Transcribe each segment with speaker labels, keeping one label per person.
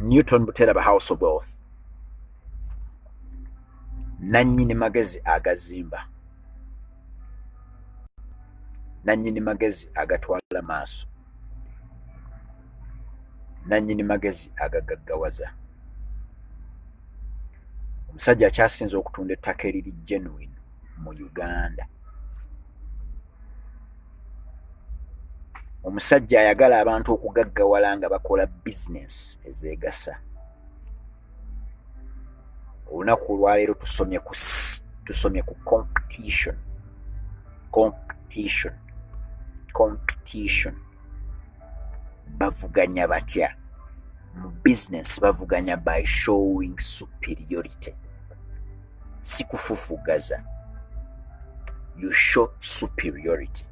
Speaker 1: Newton Buteraba, House of Wealth, nannyini magezi agazimba, nannyini magezi agatwala maaso, nannyini magezi agagaggawaza. Omusajja akyasinze okutunda ettaka eriri genuine mu Uganda. Omusajja ayagala abantu okugaggawala nga bakola bizinesi ezeegasa. Olunaku olwaleero tusomye ku competition, competition, competition. Bavuganya batya mu business? Bavuganya by showing superiority, si kufufugaza. You show superiority.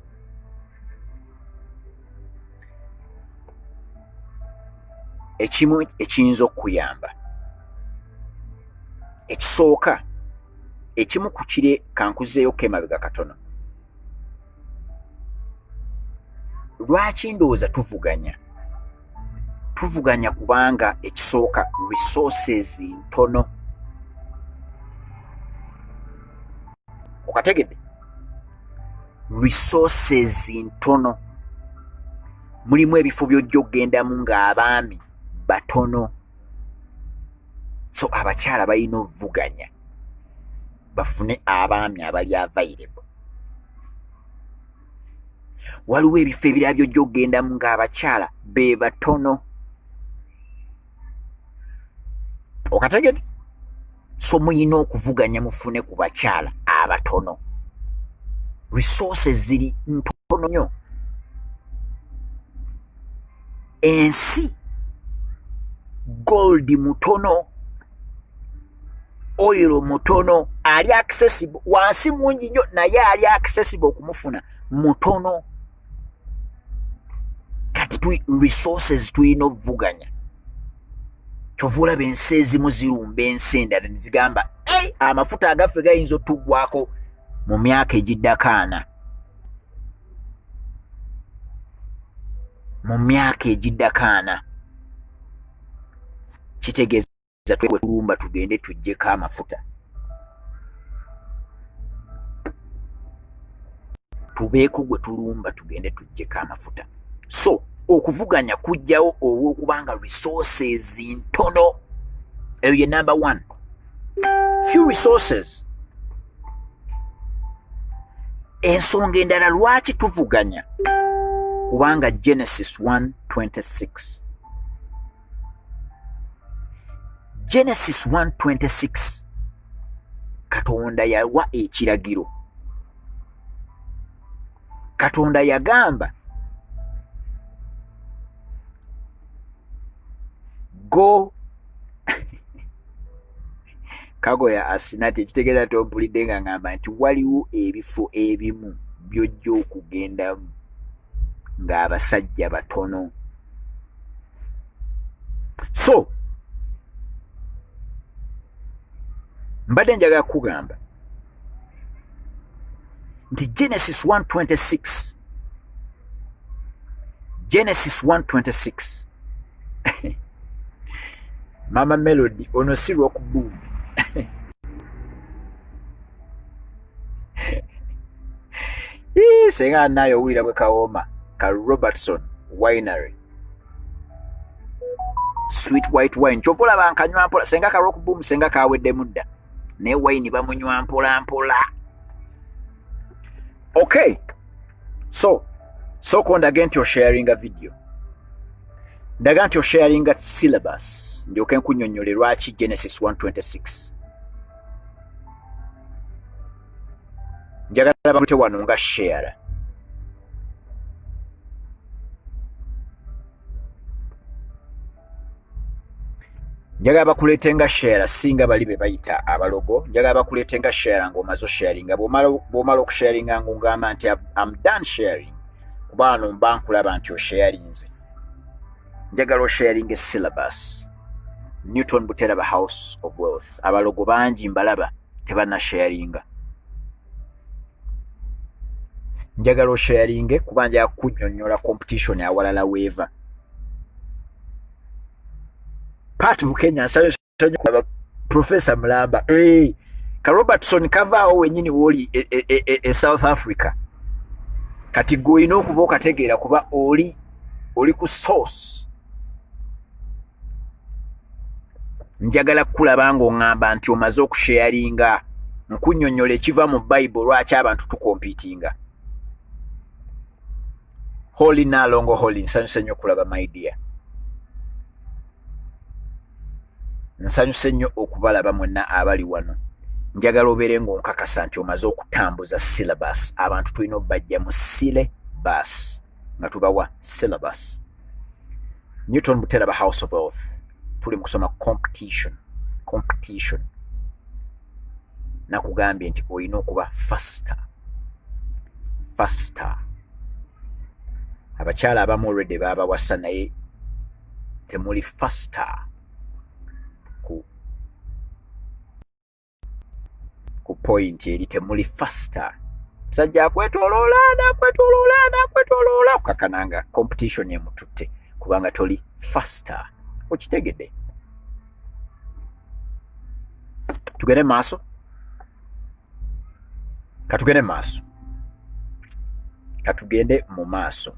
Speaker 1: Ekimu ekiyinza okukuyamba, ekisooka, ekimu ku kire, kankuzeeyo emabega katono. Lwaki ndowooza tuvuganya? Tuvuganya kubanga ekisooka, resources ntono. Okategedde? Resources ntono. Mulimu ebifo by'ojja okugendamu ng'abaami batono, so abakyala balina ovuganya bafune abaami abali available. Waliwo ebifo ebirala by'ojja okugendamu ng'abakyala be batono. Okategedde? So muyina okuvuganya mufune ku bakyala abatono. Resources ziri ntono nnyo. Ensi gold mutono, oil mutono, ali accessible wansi mungi nnyo, naye ali accessible okumufuna mutono. Kati resources tulina ovuganya. Kyova olaba ensi ezimu zirumba ensi endala nezigamba, amafuta agaffe gayinza otuggwako mu myaka egiddako 40, mu myaka egiddako 40." Kitegeeza tulumba tugende tuggyeko amafuta, tubeeko gwe tulumba tugende tuggyeko amafuta. So okuvuganya kujjawo olw'okubanga resources ntono. Eyo ye number one, few resources. Ensonga endala lwaki tuvuganya, kubanga Genesis 1:26, Genesis 1:26, Katonda yawa ekiragiro. Katonda yagamba, "Go." Kagoya asinati, ekitegeeza tompulidde nga ngamba nti waliwo ebifo ebimu by'ojja okugendamu ng'abasajja batono. So mbadde njagala kukugamba nti Genesis 1:26, Genesis 1:26. Mama Melody, ono si Rock Boom. Senga naye owulira bwe kawooma ka Robertson Winery sweet white wine. Kyova olaba nkanywa mpola. Senga ka Rock Boom, senga kaweddemu dda, naye wine bamunywa mpola mpola. Okay, so sooka ondage nti osharinga video, ndaga nti osharinga syllabus, ndyoke nkunnyonnyole lwaki Genesis 1:26. Njagala balute wano nga share. Njagala bakuleete nga share, singa bali be bayita abalogo. Njagala bakuleete nga share. Ng'omaze osharinga, bw'omala okusharinga, ng'ogamba nti, "Am done sharing," kuba wano mba nkulaba nti osharinze. Njagala osharinga syllabus, Newton Buteraba, House of Wealth. Abalogo bangi mbalaba tebannasharinga. Njagala osharinge kuba njagala kunnyonnyola competition awalala weeva. Pat Bukenya, nsanyuse nnyo. Professor Mulamba, hey, ka Robertson kavaawo wenyini wooli e South Africa. Kati gwe olina okuba okategeera kuba oli ku source. Njagala kukulaba ng'oŋŋamba nti omaze okusharinga. Nkunnyonnyola ekiva mu Bayibuli lwaki abantu tucompetinga. Holy Nalongo Holy, nsanyuse nnyo okulaba, my dear. Nsanyuse nnyo okubalaba mwenna abali wano. Njagala obeere ng'onkakasa nti omaze okutambuza syllabus. Abantu tulina obbajja mu syllabus nga tubawa syllabus. Newton Buteraba, House of Wealth. Tuli mu kusoma competition. Competition, nakugambye nti olina okuba faster, faster. Abakyala abamu already babawasa naye temuli faster ku point eri, temuli faster. Musajja akwetoloola nakwetoloola nakwetoloola okukakananga competition emututte kubanga toli faster. Okitegedde? Tugende maaso, katugende maaso, katugende mu maaso.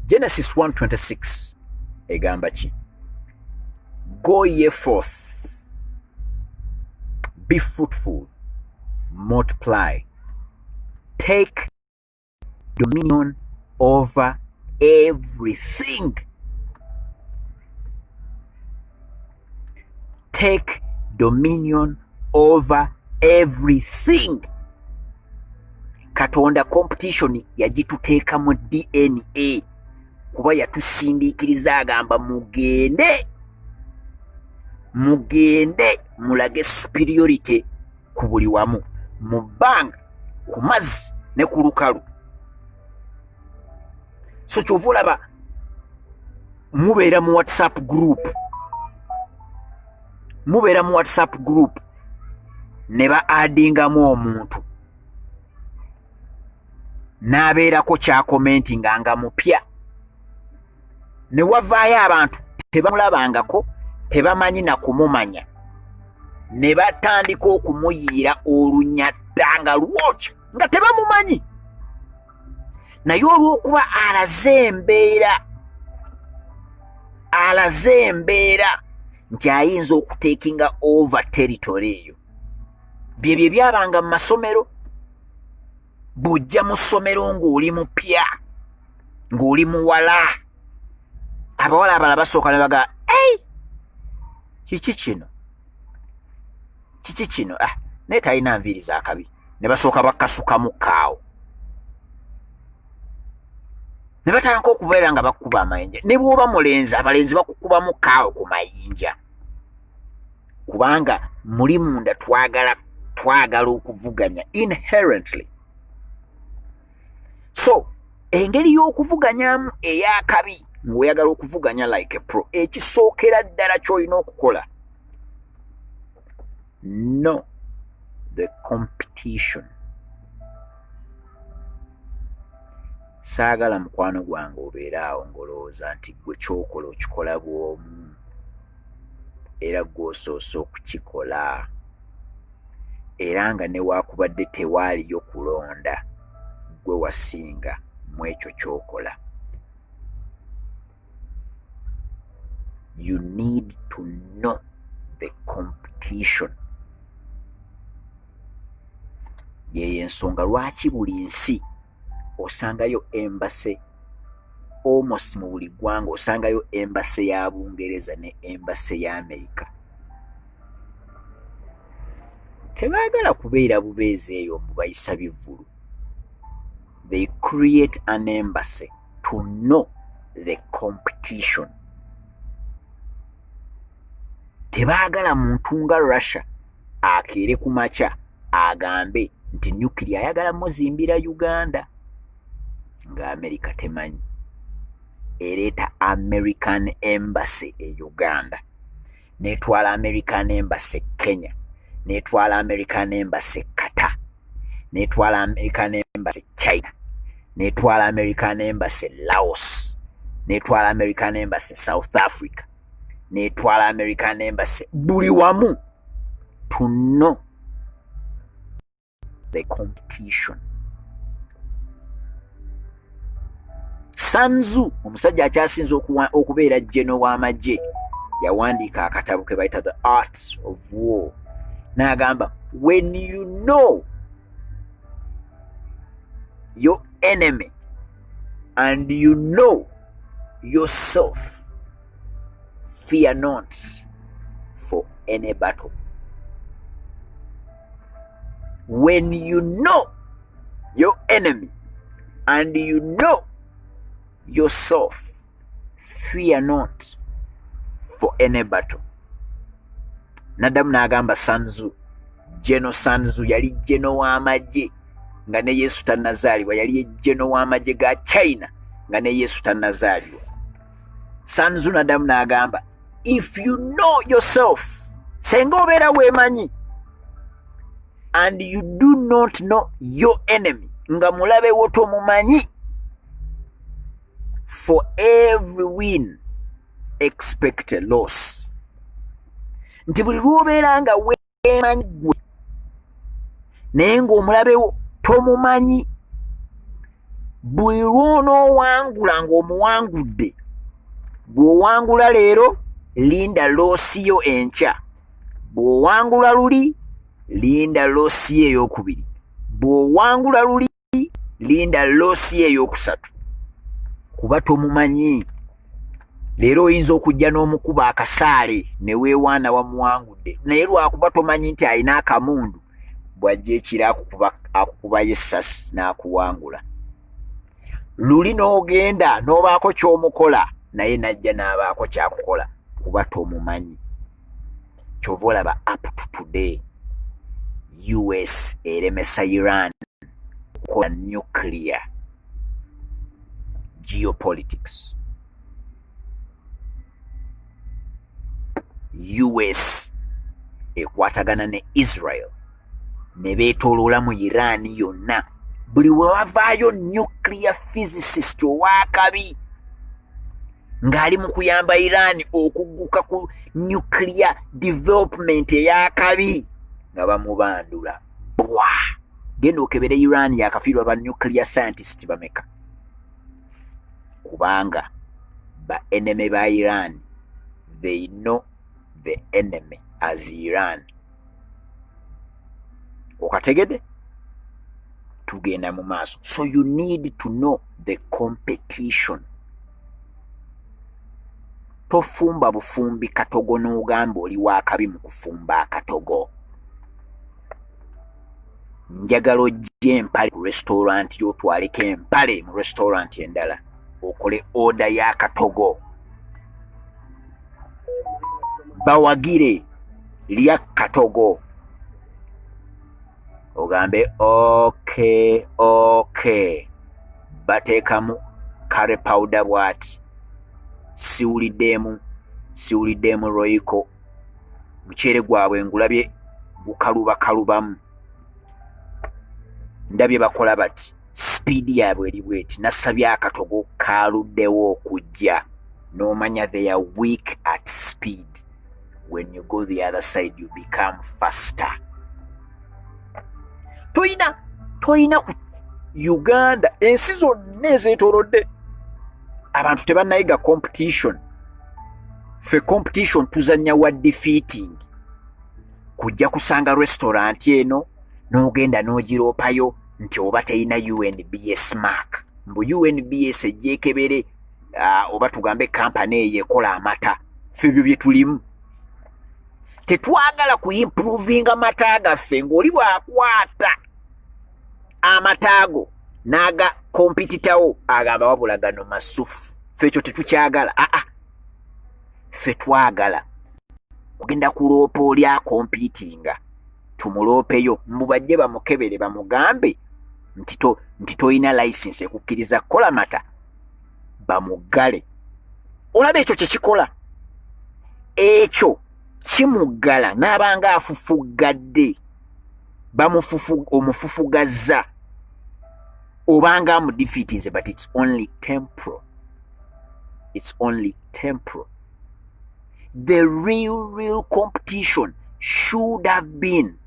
Speaker 1: Genesis 1:26 egamba ki? "Go ye forth, be fruitful, multiply, take dominion over everything." Take dominion over everything. Katonda competition yagituteeka mu DNA kuba yatusindiikiriza, agamba mugende, mugende mulage superiority ku buli wamu, mu bbanga, ku mazzi ne ku lukalu. So kyova olaba mubeera mu WhatsApp group, mubeera mu WhatsApp group ne ba addingamu omuntu n'abeerako kyacommentinga nga mupya, ne wavaayo abantu tebamulabangako, tebamanyi na kumumanya, ne batandika okumuyiira olunyatta nga lwokya nga tebamumanyi. Naye olw'okuba alaze embeera, alaze embeera nti ayinza okutakinga over territory eyo. Byebyo byabanga mu masomero. Bw'ojja mu ssomero ng'oli mupya, ng'oli muwala, abawala abalala basooka ne baga, "Ei, kiki kino? Kiki kino? Ah, naye talina nviiri zakabi." Ne basooka bakasukamu kaawo ne batandika okubeera nga bakuba amayinja. Ne bw'oba mulenzi, abalenzi bakukubamu kaawo ku mayinja kubanga muli munda twagala okuvuganya inherently. So engeri y'okuvuganyamu ey'akabi ng'oyagala okuvuganya like a pro, ekisookera ddala ky'olina okukola, know the competition. Saagala mukwano gwange obeere awo ng'olowooza nti gwe kyokola okikola bw'omu era gw'osoose okukikola, era nga newaakubadde tewaaliyo kulonda, gwe wasinga mu ekyo ky'okola. You need to know the competition. Yeyo ensonga lwaki buli nsi osangayo embassy, almost mu buli ggwanga osangayo embassy ya Bungereza ne embassy ya Amerika. Tebaagala kubeera bubeezi eyo mbu bayisa bivvulu. They create an embassy to know the competition. Tebaagala muntu nga Russia akeere ku makya agambe nti nuclear ayagala muzimbira Uganda nga America temanyi. Ereeta American embassy e Uganda, netwala American embassy Kenya, netwala American embassy Qatar, netwala American embassy China, netwala American embassy Laos. Netwala American Embassy South Africa, netwala American Embassy buli wamu to know the competition. Sun Tzu, omusajja akyasinze okubeera general w'amagye, yawandiika akatabo ke bayita The Art of War, n'agamba, "When you know your enemy and you know yourself, fear not for any battle." When you know your enemy and you know yourself, fear not for any battle. Naddamu n'agamba Sun Tzu, General Sun Tzu, yali general w'amagye nga ne Yesu tannazaalibwa, yali general w'amagye ga China nga ne Yesu tannazaalibwa. Sun Tzu naddamu n'agamba, "If you know yourself," senga obeera weemanyi, "and you do not know your enemy," nga mulabe wo tomumanyi, "for every win expect a loss." Nti buli lwobeera nga weemanyi gwe naye ng'omulabewo tomumanyi, buli lwonoowangula ng'omuwangudde, bw'owangula leero, linda loss yo enkya, bw'owangula luli, linda loss yo eyokubiri, bw'owangula luli, linda loss yo eyokusatu, kuba tomumanyi. Leero oyinza okujja n'omukuba akasaale ne weewaana wamuwangudde, naye lwakuba tomanyi nti alina akamundu, bw'ajja ekiro akukubayo essasi n'akuwangula. Luli n'ogenda n'obaako ky'omukola, naye najja n'abaako kyakukola, kuba tomumanyi. Kyova olaba up to today US eremesa Iran okukola nuclear. Geopolitics. US ekwatagana ne Israel ne beetooloola mu Iran yonna. Buli we wavaayo nuclear physicist ow'akabi ng'ali mu kuyamba Iran okugguka ku nuclear development ey'akabi, nga bamubandula bwa. Genda okebere Iran yakafiirwa ba nuclear scientist bameka, kubanga ba enemy ba Iran, they know the enemy as Iran. Okategedde? Tugenda mu maaso. So you need to know the competition. Tofumba bufumbi katogo n'ogamba oli wakabi mu kufumba akatogo. Njagala ojje empale ku restaurant, yotwaleko empale mu restaurant endala, okole order y'akatogo, bawagire lya katogo, ogambe, Okay, bateekamu curry powder bw'ati, siwuliddeemu Royco, muceere gwabwe ngulabye gukalubakalubamu, ndabye bakola bati, speed yaabwe eri bweti, nasabye akatogo kaluddewo okujja," n'omanya they are weak at speed. When you go the other side, you become faster. Toyina ku Uganda, ensi zonna ezeetoolodde abantu tebannayiga competition. Ffe competition tuzannya wa defeating. Kujja kusanga restaurant eno n'ogenda n'ogiroopayo nti oba teyina UNBS mark, mbu UNBS ejjekebere, oba tugambe kampani eyo ekola amata. Ffe ebyo bye tulimu, tetwagala kuimprovinga mata gaffe. Ng'oli bw'akwata amata ago n'aga competitor wo, agamba, "Wabula gano masufu." Ffe ekyo tetukyagala. Aa, ffe twagala kugenda kuloopa oli acompetinga, tumuloopeyo mbu bajje bamukebere, bamugambe nti toyina license ekukkiriza kukola mata, bamuggale. Olaba ekyo kyekikola, ekyo kimuggala n'abanga afufuggadde, omufufugazza obanga amudefeatinze, but it's only temporal. It's only temporal. The real, real competition should have been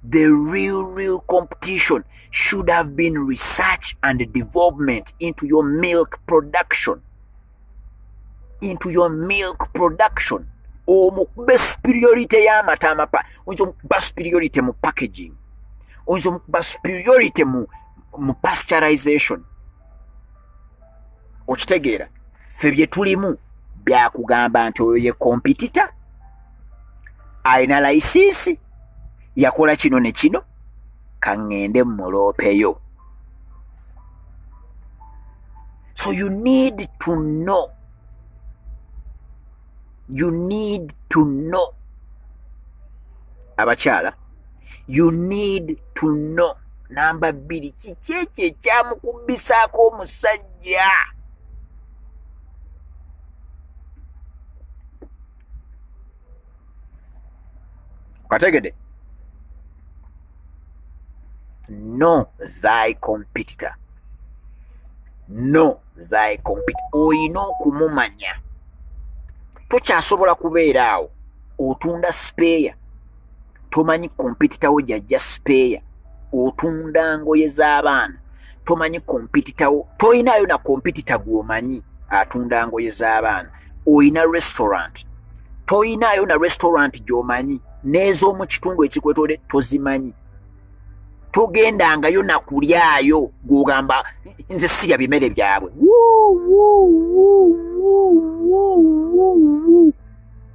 Speaker 1: the real, real competition should have been research and development into your milk production. Into your milk production. Omukuba superiority y'amata amapa, oyinza omukuba superiority mu packaging, oyinza omukuba superiority mu pasteurization. Okitegeera? Ffe bye tulimu byakugamba nti oyo ye competitor, alina layisinsi, yakola kino ne kino, kaŋŋende mmuloopeyo. So you need to know, you need to know, abakyala, you need to know. Namba 2, kiki ekyo ekyamukubisaako omusajja? Kategedde? Know thy competitor. Know thy competitor. Oyina okumumanya. Tokyasobola kubeera awo otunda spare, tomanyi competitor wo gy'ajja spare. Otunda ngoye z'abaana, tomanyi competitor wo, toyinaayo na competitor gw'omanyi atunda ngoye z'abaana. Oyina restaurant, toyinaayo na restaurant gy'omanyi, n'ez'omu kitundu ekikwetoolodde tozimanyi, togendangayo nakulyayo, gw'ogamba nze sirya bimere byabwe.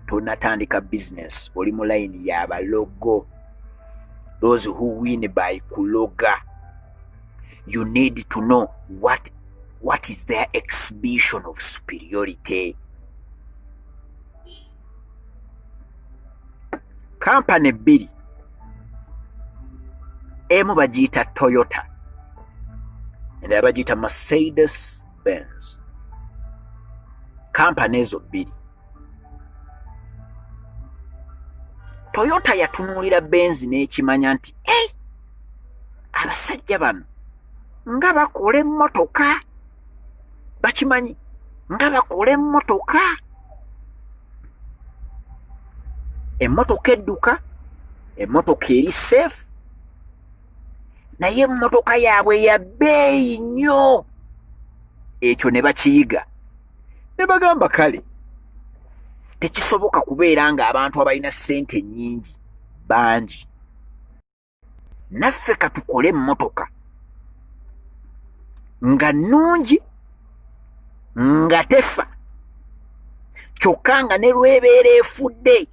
Speaker 1: Tonatandika business, oli mu layini y'abalogo, those who win by kuloga. You need to know what is their exhibition of superiority. Kampani 2, emu bagiyita Toyota, endala bagiyita Mercedes Benz. Kampani ezo 2, Toyota yatunuulira Benz n'ekimanya nti ei, abasajja bano nga bakola emmotoka, bakimanyi nga bakola emmotoka, emmotoka edduka, emmotoka eri safe, naye emmotoka yaabwe ya bbeeyi nnyo. Ekyo ne bakiyiga ne bagamba kale tekisoboka kubeera ng'abantu abalina ssente nnyingi bangi, naffe katukole emmotoka nga nnungi, nga tefa, kyokka nga ne lw'ebeera efudde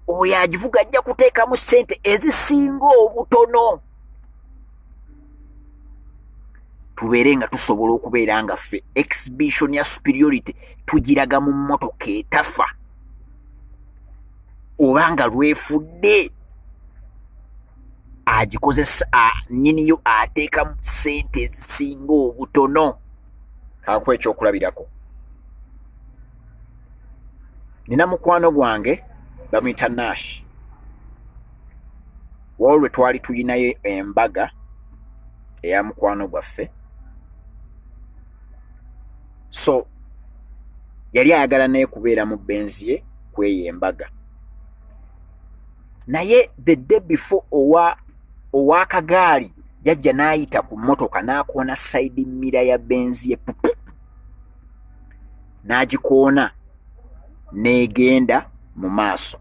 Speaker 1: oyo agivuga ajja kuteekamu ssente ezisinga obutono, tubeere nga tusobola okubeera nga ffe exhibition ya superiority tugiraga mu mmotoka etafa, oba nga lwefudde agikozesa nnyiniyo ateekamu ssente ezisinga obutono. Kankuwe ekyokulabirako. Nina mukwano gwange bamuyita Nash. Waliwo lwe twali tuyinayo embaga eya mukwano gwaffe, so yali ayagala naye kubeera mu Benz ye kweyo embaga, naye the day before ow'akagaali yajja n'ayita ku mmotoka n'akoona side mirror ya Benz ye, pupu, n'agikoona n'egenda mu maaso.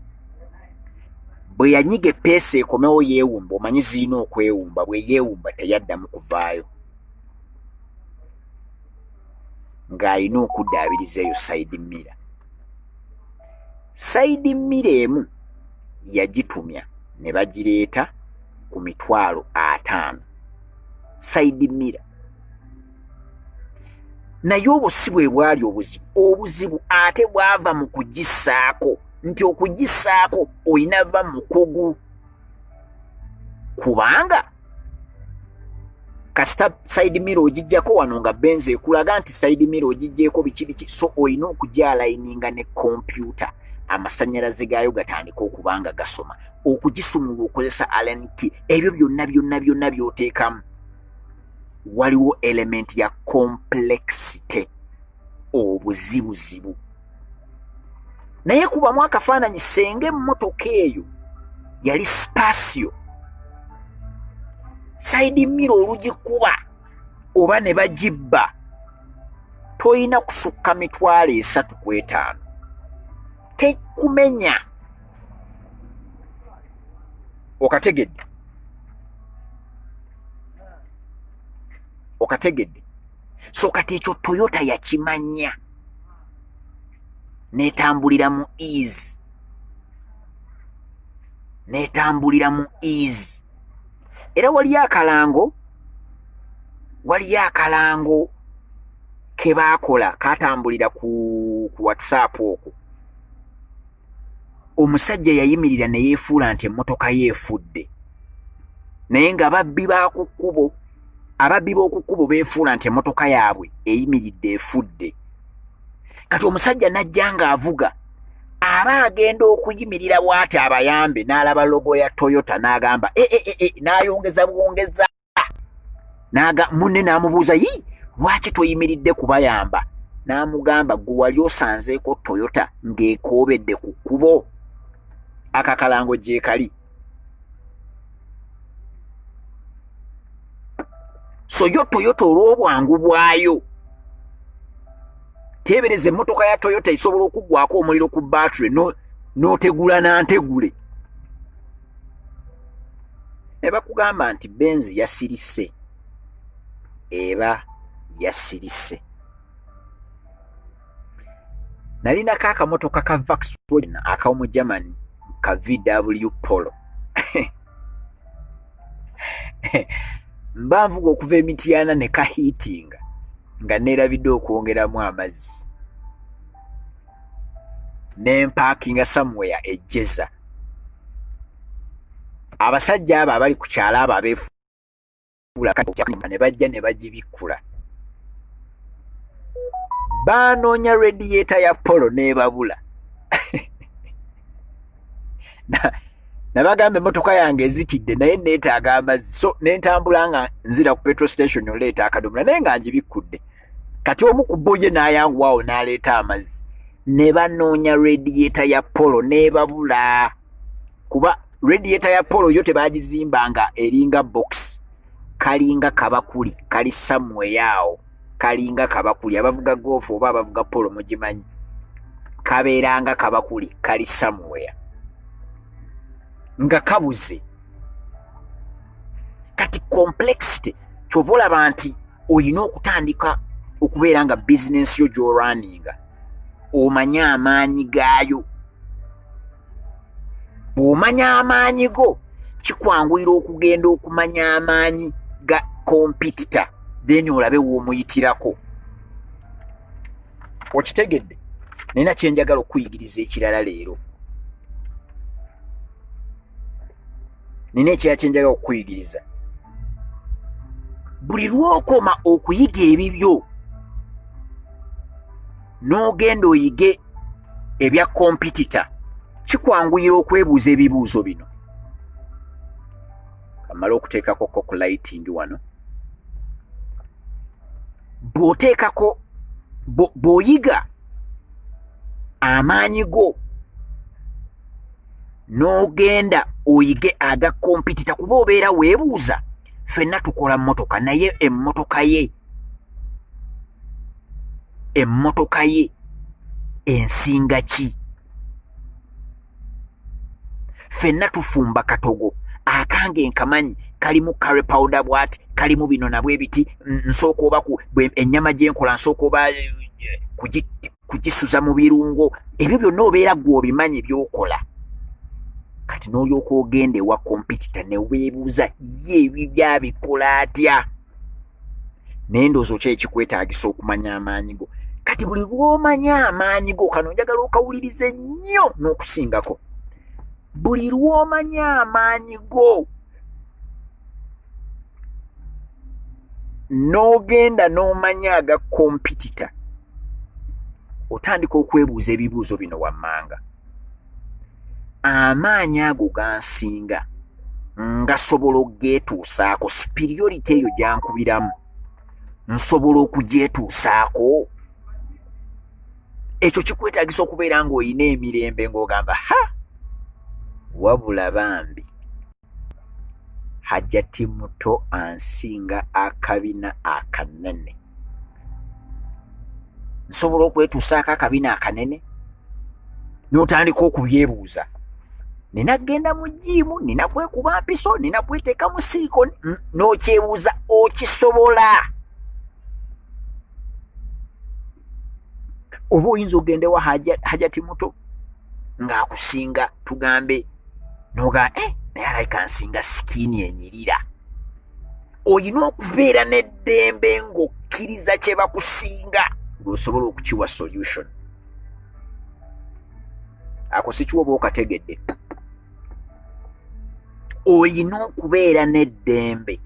Speaker 1: Bwe yanyiga epeesa ekomewo yeewumba, omanyi zirina okwewumba, bwe yeewumba teyaddamu kuvaayo, ng'alina okuddaabiriza eyo side mirror. Side mirror emu yagitumya ne bagireeta ku 50,000, side mirror. Naye obwo si bwe bwali obuzibu. Obuzibu ate bwava mu kugissaako, nti okugissaako oyina va mukugu, kubanga kasita side mirror ogiggyako wano nga Benz ekulaga nti side mirror ogiggyeko biki biki, so oyina okugyalayininga ne kompyuta, amasannyalaze gaayo gatandika okuba nga gasoma, okugisumulula okozesa Allen key, ebyo byonna byonna byonna by'oteekamu. Waliwo element ya complexity, obuzibuzibu. Naye kubamu akafaananyi senga emmotoka eyo yali Spacio, side mirror olugikuba oba ne bagibba, toyina kusukka 350,000, tekumenya. Okategedde? Okategedde? So kati ekyo Toyota yakimanya, netambulira mu ease, netambulira mu ease. Era waliyo akalango ke baakola katambulira ku WhatsApp okwo. Omusajja yayimirira ne yeefuula nti emmotoka ye efudde, naye nga babbi ba ku kkubo, ababbi b'oku kkubo beefuula nti emmotoka yaabwe eyimiridde efudde. Kati omusajja n'ajja ng'avuga, aba agenda okuyimirira bw'ati abayambe, n'alaba logo ya Toyota, n'agamba, e, e, e, e, n'ayongeza bwongeza. Naga munne n'amubuuza, "Yi, lwaki toyimiridde kubayamba?" N'amugamba, "Gwe wali osanzeeko Toyota ng'ekoobedde ku kkubo?" Akakalango gye kali. So yo Toyota, olw'obwangu bwayo, teebereza emmotoka ya Toyota esobola okuggwako omuliro ku battery, n'otegula nantegule ne bakugamba nti Benz yasirise, eba yasirise. Nalinako akamotoka ka Volkswagen ak'omu German, ka VW Polo. Mba nvuga okuva Emityana ne kahiitinga nga neerabidde okwongeramu amazzi, nempaakinga somewhere ejjeza. Abasajja abo abali ku kyalo, abo abeefuula, ne bajja ne bagibikkula, baanoonya radiator ya Polo n'ebabula. Nabagamba, "Emmotoka yange ezikidde, naye neetaaga amazzi." So nentambula nga nzira ku petrol station oleeta akadomola, naye nga ngibikkudde. Kati omu ku bo ye n'ayanguwaawo n'aleeta amazzi, ne banoonya radiator ya Polo n'ebabula, kuba radiator ya Polo yo tebagizimba nga eringa box, kalinga kabakuli kali somewhere awo, kalinga kabakuli. Abavuga Golf oba abavuga Polo mugimanyi, kabeeranga kabakuli kali somewhere nga kabuze. Kati complexity, kyova olaba nti olina okutandika okubeera nga bizinensi yo gy'olwaninga omanye amaanyi gaayo. Bw'omanya amaanyi go, kikwanguyira okugenda okumanya amaanyi ga competitor, then olabe w'omuyitirako. Okitegedde? Nina kyenjagala okuyigiriza ekirala leero. Nina ekirala kyenjagala okukuyigiriza. Buli lwokoma okuyiga ebibyo n'ogenda oyige ebya competitor, kikwanguyira okwebuuza ebibuuzo bino. Kamale okuteekako ko ku lighting wano. Bw'oteekako, bw'oyiga amaanyi go n'ogenda oyige aga competitor, kuba obeera weebuuza, "Ffenna tukola mmotoka, naye emmotoka ye ensinga ki? Ffenna tufumba katogo, akange nkamanyi kalimu curry powder bwati, kalimu bino nabwe biti, nsooka oba ennyama gyenkola nsooka oba kugisuza mu birungo ebyo byonna." Obeera gwe obimanyi byokola. Kati n'olyoka ogenda ewa competitor ne weebuuza, "Ye ebyo byabikola atya?" Naye ndowooza ki ekikwetaagisa okumanya amaanyi go? Kati buli lw'omanya amaanyi go, kano njagala okawulirize nnyo n'okusingako, buli lw'omanya amaanyi go n'ogenda n'omanya aga competitor, otandika okwebuuza ebibuuzo bino wammanga: "Amaanyi ago gansinga ngasobola okugeetuusaako? Superiority eyo gyankubiramu Nsobola okugyetuusaako? Ekyo kikwetagisa okubeera ng'olina emirembe, ng'ogamba, "Ha, wabula bambi Hajati muto ansinga akabina akanene. Nsobola okwetuusaako akabina akanene?" N'otandika okubyebuuza, "Nina kugenda mu gym? Nina kwekuba mpiso? Nina kweteeka mu silicone?" N'okyebuuza, okisobola? Oba oyinza ogende wa Hajati muto ng'akusinga, tugambe noga, "Eh, naye alayika nsinga skin enyirira." Oyina okubeera n'eddembe ng'okkiriza kye bakusinga, lw'osobola okukiwa solution. Ako sikiwa oba okategedde? Oyina okubeera n'eddembe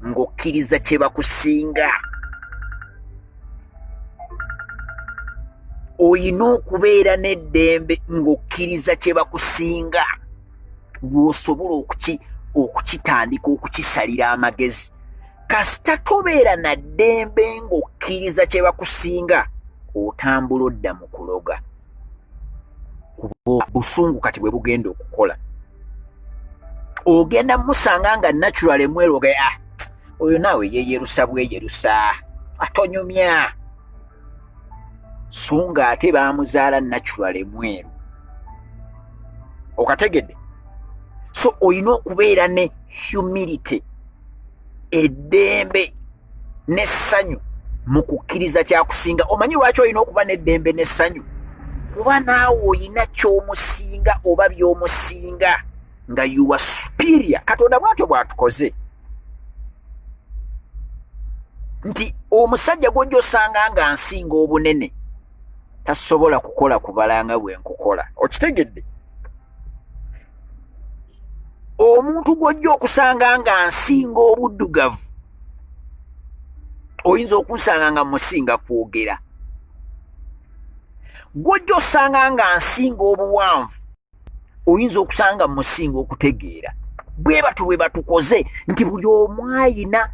Speaker 1: ng'okkiriza kye bakusinga. Oyina okubeera n'eddembe ng'okkiriza kye bakusinga, lw'osobola okukitandika okukisalira amagezi. Kasita tobeera na ddembe ng'okkiriza kye bakusinga, otambula odda mu kuloga. Busungu kati bwe bugenda okukola, ogenda musanga nga natural emweru, "Ah, oyo naawe yeyerusa bweyerusa, atonyumya," so nga ate bamuzaala natural emweru. Okategedde? So olina okubeera ne humility, eddembe n'essanyu mu kukkiriza kyakusinga. Omanyi lwaki olina okuba n'eddembe n'essanyu? Kuba naawe olina ky'omusinga oba by'omusinga, nga you are superior. Katonda bwatyo bw'atukoze nti omusajja gw'ojja osanga nga nsinga obunene tasobola kukola kubalanga bwe nkukola. Okitegedde? Omuntu gw'ojja okusanga nga nsinga obuddugavu, oyinza okunsanga nga musinga kwogera. Gw'ojja osanga nga nsinga obuwanvu, oyinza okusanga musinga okutegeera. Bwe batyo bwe batukoze nti buli omu ayina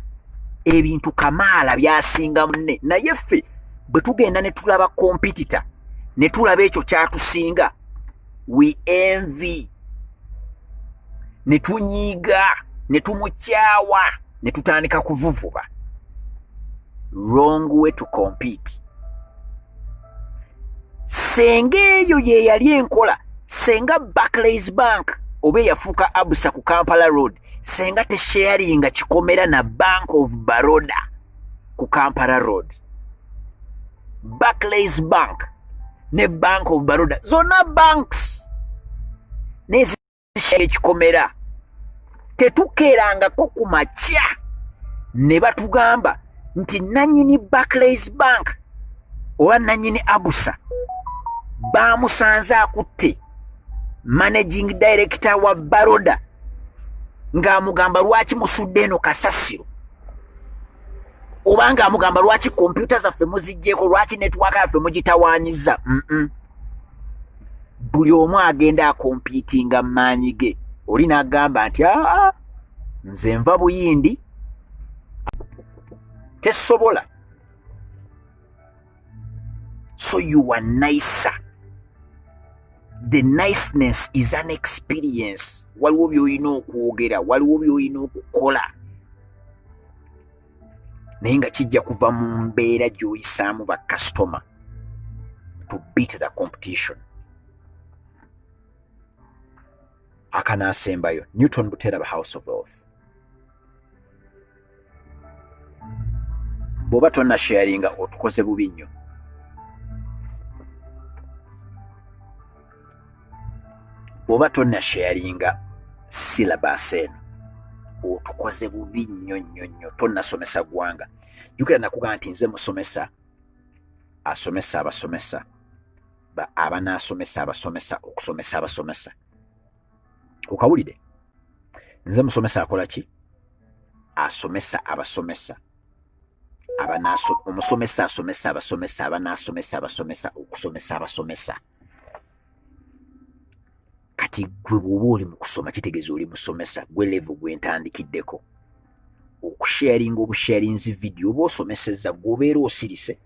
Speaker 1: ebintu kamaala byasinga munne. Naye ffe bwe tugenda ne tulaba competitor, ne tulaba ekyo kyatusinga, we envy, ne tunyiiga, ne tumukyawa, ne tutandika kuvuvuba. Wrong way to compete. Senga eyo ye yali enkola, senga Barclays Bank oba eyafuuka Absa ku Kampala Road, senga tesharinga kikomera na Bank of Baroda ku Kampala Road. Barclays Bank ne Bank of Baroda zonna banks ekikomera. Tetukeerangako ku makya ne batugamba nti nanyini Barclays Bank oba nanyini Absa bamusanze akutte managing director wa Baroda ng'amugamba, "Lwaki musudde eno kasasiro?" oba ng'amugamba, "Lwaki kompyuta zaffe muziggyeko? Lwaki network yaffe mugitawaanyiza?" Buli omu agenda acompetinga maanyi ge. Oli n'agamba nti, "Aa, nze nva Buyindi, tesobola." So you are nicer. The niceness is an experience. Waliwo by'olina okwogera, waliwo by'olina okukola, naye nga kijja kuva mu mbeera gy'oyisaamu bakasitoma to beat the competition. Akanaasembayo, Newton Buteraba, House of Wealth. Bw'oba tonnasharinga, otukoze bubi nnyo. Bw'oba tonnasharinga syllabus eno, otukoze bubi nnyo nnyo nnyo, tonnasomesa ggwanga. Jjukira nakugamba nti nze musomesa asomesa abasomesa abanaasomesa abasomesa okusomesa abasomesa. Okawulire? Nze musomesa akola ki? Asomesa abasomesa, omusomesa asomesa abasomesa abanaasomesa abasomesa okusomesa abasomesa. Kati gwe bw'oba oli mu kusoma, kitegeeza oli musomesa. Gwe level gwe ntandikiddeko. Okusharinga obusharinzi video, oba osomeseza, gwobeera osirise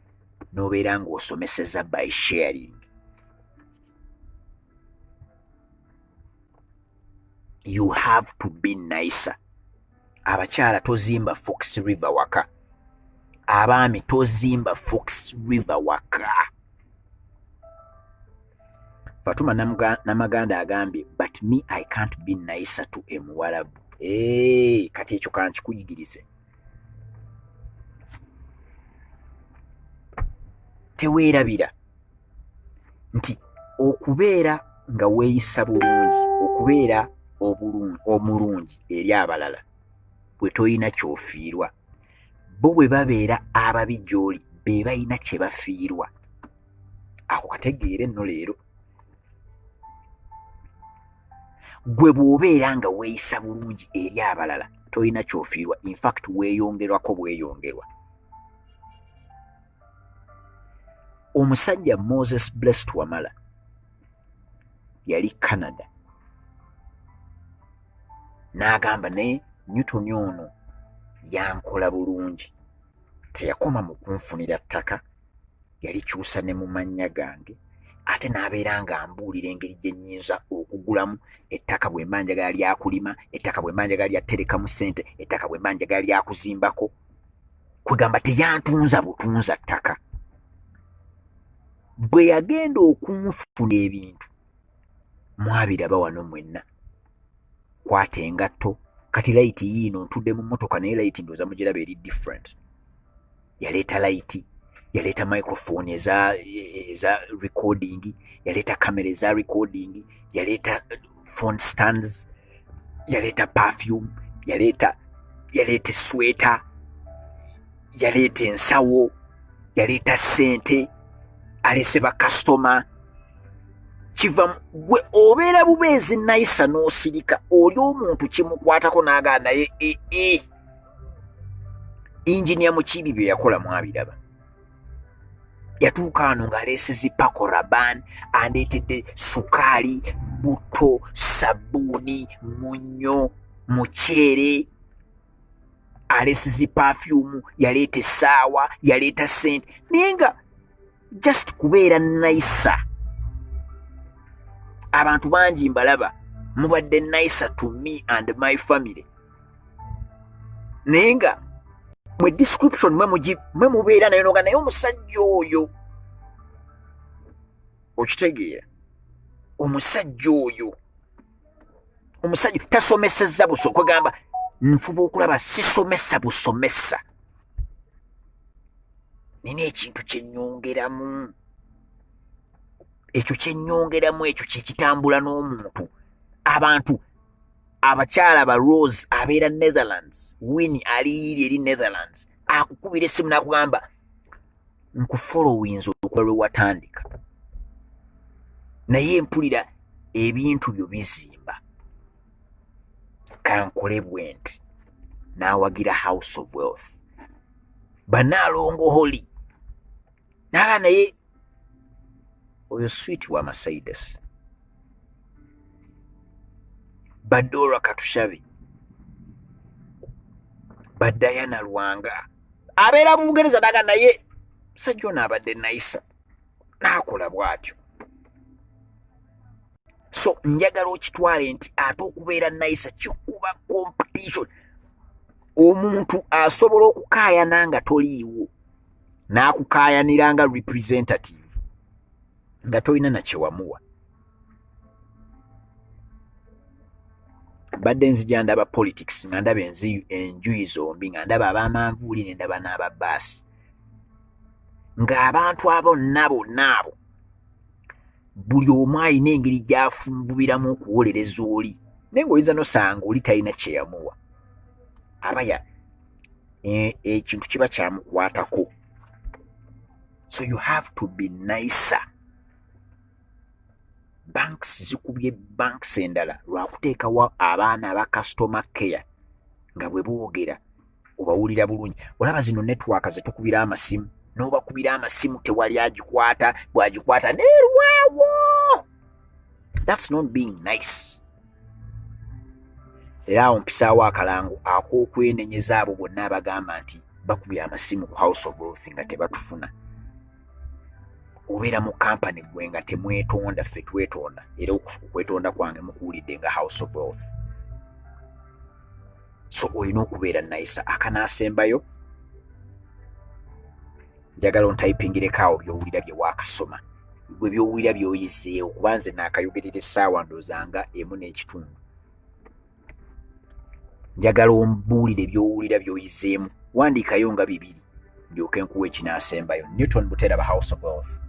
Speaker 1: n'obeera ng'osomeseza by sharing. You have to be nicer. Abakyala, tozimba Fox River waka. Abaami, tozimba Fox River waka. Fatuma Namaganda agambye, "But me, I can't be nicer to a Muwarabu." Hey, kati ekyo kankikuyigirize. Teweerabira nti okubeera nga weeyisa bulungi, okubeera omulungi eri abalala, bwe toyina ky'ofiirwa, bo bwe babeera ababi gy'oli, be balina kye bafiirwa. Ako kategeere nno leero. Gwe bw'obeera nga weeyisa bulungi eri abalala, tolina ky'ofiirwa. Infact, weeyongerwako bweyongerwa. Omusajja Moses Blessed Wamala yali Canada, n'agamba, "Naye Newton ono yankola bulungi. Teyakoma mu kunfunira ttaka, yalikyusa ne mu mannya gange, ate n'abeera nga mbuulira engeri gye nnyinza okugulamu ettaka bwe mba njagala lyakulima, ettaka bwe mba njagala lyaterekamu ssente, ettaka bwe mba njagala lyakuzimbako. Kwegamba teyantunza butunza ttaka." Bwe yagenda okunfuna ebintu, mwabiraba wano mwenna, kwata engatto. Kati light yiino, ntudde mu mmotoka, naye light ndowooza mugiraba eri different. Yaleeta light, yaleeta microphone eza recording, yaleeta camera eza recording, yaleeta phone stands, yaleeta perfume, yaleeta esweta, yaleeta ensawo, yaleeta ssente, aleese bakasitoma. Kiva gwe obeera bubeezi nicer n'osirika, oli omuntu kimukwatako n'agaa. Naye ee, Engineer Mukiibi bye yakola mwabiraba. Yatuuka wano ng'aleese zi Paco Rabanne, andeetedde sukaali, buto, sabbuuni, munnyo, muceere, aleese zi perfume, yaleeta essaawa, yaleeta ssente, naye nga just kubeera nicer. Abantu bangi mbalaba mubadde nicer to me and my family, naye nga mwe description mwe mubeera naye noga, naye omusajja oyo, okitegeera, omusajja oyo, omusajja tasomesezza buso. Kwegamba nfuba okulaba sisomesa busomesa, nina ekintu kyenyongeramu. Ekyo kyenyongeramu, ekyo kyekitambula n'omuntu. Abantu abakyala ba Rose abeera Netherlands, Winnie aliiri eri Netherlands, akukubira essimu n'akugamba, "Nkufollowinza okuva lwe watandika, naye mpulira ebintu byo bizimba, kankole bwe nti." N'awagira House of Wealth. Banaalongo holi naga, naye oyo sweet wa Mercedes. Badora Katushabe, Badayana Lwanga abeera mu Bungereza, naga, naye musajja ono abadde nicer, n'akola bw'atyo. So njagala okitwale nti ate okubeera nicer kikuba competition. Omuntu asobola okukaayana nga toliiwo, n'akukaayanira nga representative nga tolina nakyewamuwa. Mbadde nzija ndaba politics, nga ndaba enjuyi zombi, nga ndaba abamanvuuli ne ndaba n'ababaasi, ng'abantu abonna bonna abo buli omu alina engeri gy'afunvubiramu okuwolereza oli, naye ng'oyinza nosanga oli talina kyeyamuwa. Aba ya ekintu kiba kyamukwatako. So you have to be nicer. Banks zikubye banks endala lwakuteekawo abaana aba customer care, nga bwe boogera obawulira bulungi. Olaba zino network zetukubira amasimu, n'obakubira amasimu tewali agikwata, bw'agikwata neerwawo. That's not being nice. Era awo mpisaawo akalango ak'okwenenyeza abo bonna abagamba nti bakubye amasimu ku House of Wealth nga tebatufuna. Obeera mu kampani gwe nga temwetonda, ffe twetonda, era okwetonda kwange mukuwulidde nga House of Wealth. So olina okubeera nice. Akanaasembayo, njagala ontayipingireko awo by'owulira bye waakasoma, gwe by'owulira by'oyizeewo, kuba nze naakayogerera essaawa ndowooza nga 1 n'ekitundu. Njagala ombuulire by'owulira by'oyizeemu, wandiikayo nga 2 ndyoke nkuwa ekinaasembayo. Newton Buteraba, House of Wealth.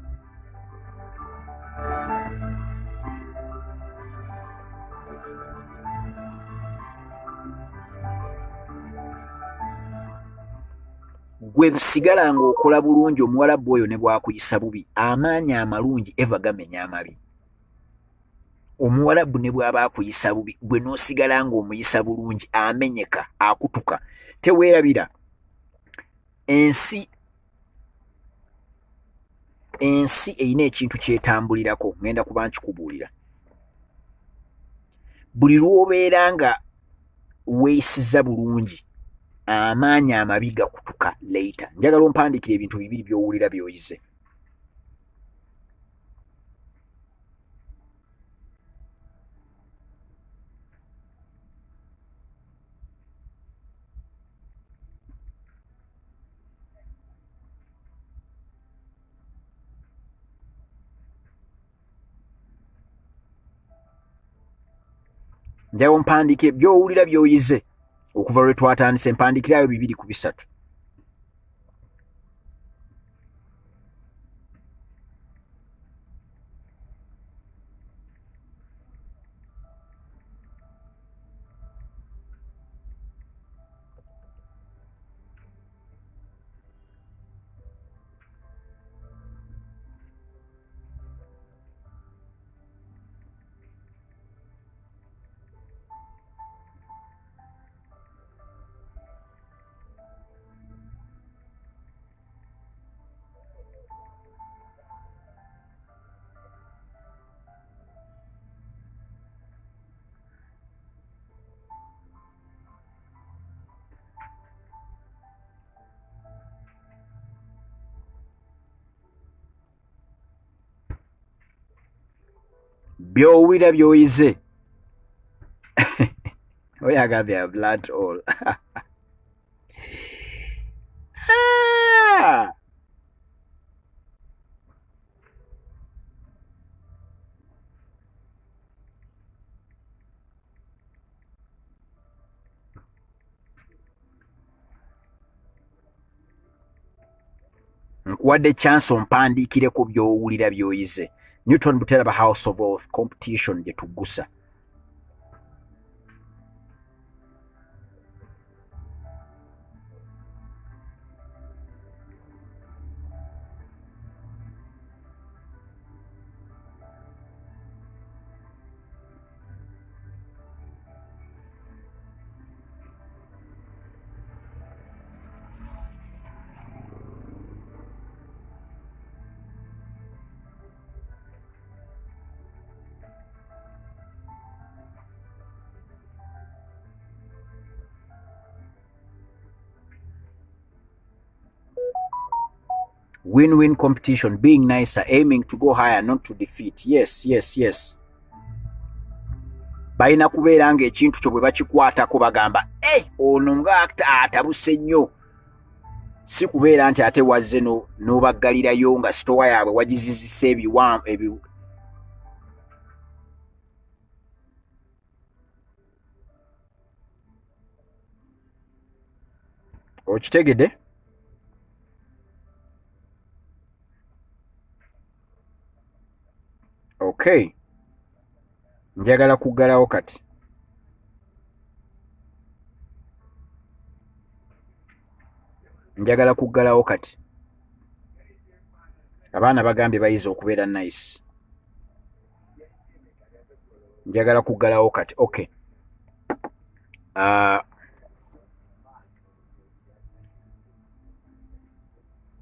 Speaker 1: Gwe sigala ng'okola bulungi, omuwalabu oyo ne bw'akuyisa bubi, amaanyi amalungi eva gamenya amabi. Omuwalabu ne bw'aba akuyisa bubi, gwe n'osigala ng'omuyisa bulungi, amenyeka, akutuka. Teweerabira, ensi erina ekintu kyetambulirako, ngenda kuba nkikubuulira. Buli lw'obeera nga weeyisiza bulungi, amaanyi amabi gakutuka later. Njagala ompandiikire ebintu 2 by'owulira by'oyize. Njagala ompandiike by'owulira by'oyize okuva lwe twatandise, mpandiikirayo 2 ku 3. By'owulira by'oyize. Oyo agambye have learned all. Ah! Nkuwadde chance ompandiikireko by'owulira by'oyize. Newton Buteraba, House of Wealth competition gye tugusa. Win-win competition, being nicer, aiming to go higher, not to defeat. Yes, yes, yes. Balina kubeera ng'ekintu kyo bwe bakikwatako bagamba, "Hey, ono nga atabuse nnyo." Si kubeera nti ate wazze n'obaggalirayo nga sitowa yaabwe wagizizisa ebiwanvu ebi. Okitegedde? Okay. Njagala kuggalawo kati. Njagala kuggalawo kati. Abaana bagambye bayize okubeera nice. Njagala kuggalawo kati. Okay.